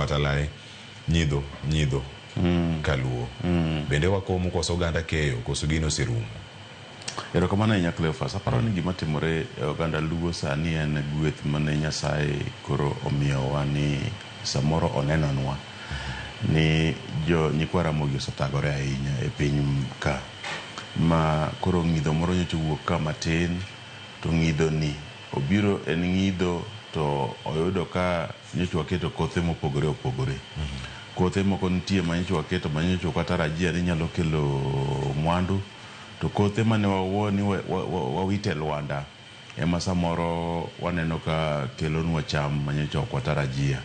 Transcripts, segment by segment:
Robert Alai nyidho nyidho kaluo. Bende wakomo koso oganda keyo koso gino oserumo. Erokamano ahinya, Cleophas. Aparo ni gima timore e oganda Luo sani en gweth mane Nyasaye koro omiyowa ni samoro onenonwa ni jo nyikwa Ramogi osethagore ahinya e piny ka, ma koro ng'idho moro nyocha owuok ka matin, to ng'idho ni obiro en ng'idho to oyudo ka nyocha waketo kothe mopogore opogore. Kothe moko nitie ma nyocha waketo ma nyocha ok watarajia ni nyalo kelo mwandu, to kothe mane wawuo ni wawite lwanda ema samoro waneno ka kelonwa cham ma nyocha ok watarajia.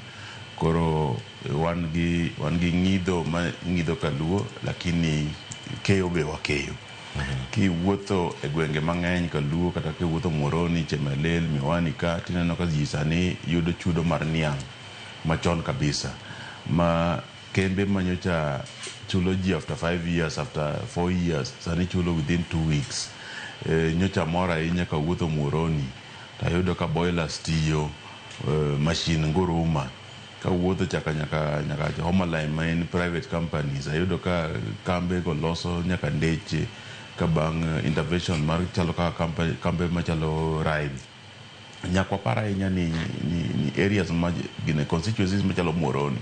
Koro wan gi ng'idho ma ng'idho kaluo, lakini keyo be wakeyo. Kiwuotho e gwenge mang'eny kaluo, kata kiwuotho Muhoroni, Chemelil, Miwani ka, tineno ka ji sani yudo chudo mar niang' machon kabisa, ma kembe manyocha chulo ji after 5 years, after 4 years, sani chulo within 2 weeks. Nyocha mor ahinya kawuotho Muhoroni tayudo ka boilers tiyo, machine nguruma. Kawuotho chaka nyaka Homa ma en private companies, ayudo ka kambe go loso nyaka ndeche ka bang' intervention mar chalo kaka kambe machalo Rail. Nyaka wapar ahinya ni areas ma gine constituencies machalo Muhoroni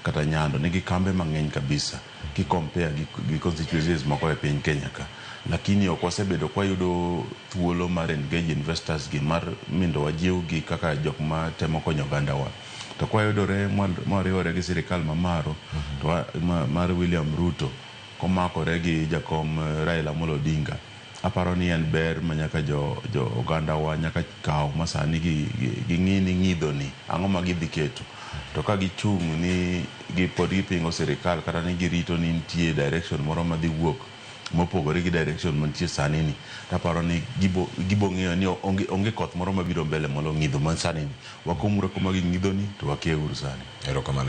kata Nyando nigi kambe mang'eny kabisa ki compare gi constituencies moko e piny Kenya ka, lakini ok wasebedo kwayudo thuolo mar engage investors gi mar mondo wajiwgi kaka jok ma temo konyo ogandawa. To kwayudore mwariwore gi sirikal mamaro to mar William Ruto komakore gi jakom Raila Amolo Odinga, aparo ni en ber ma nyaka jo ogandawa nyaka kaw ma sani ging'i ni ng'idho ni ang'o ma gidhi keto. To ka gichung' ni gi pod gipingo sirikal kata ni girito ni nitie direction moro madhi wuok mopogore gi direction mantie sani ni, taparo ni gibo ng'eyo ni onge koth moro mabiro mbele molo ng'idho man sani ni. Wakomuru akoma gi ng'idho ni to wakeuru sani. Erokamano.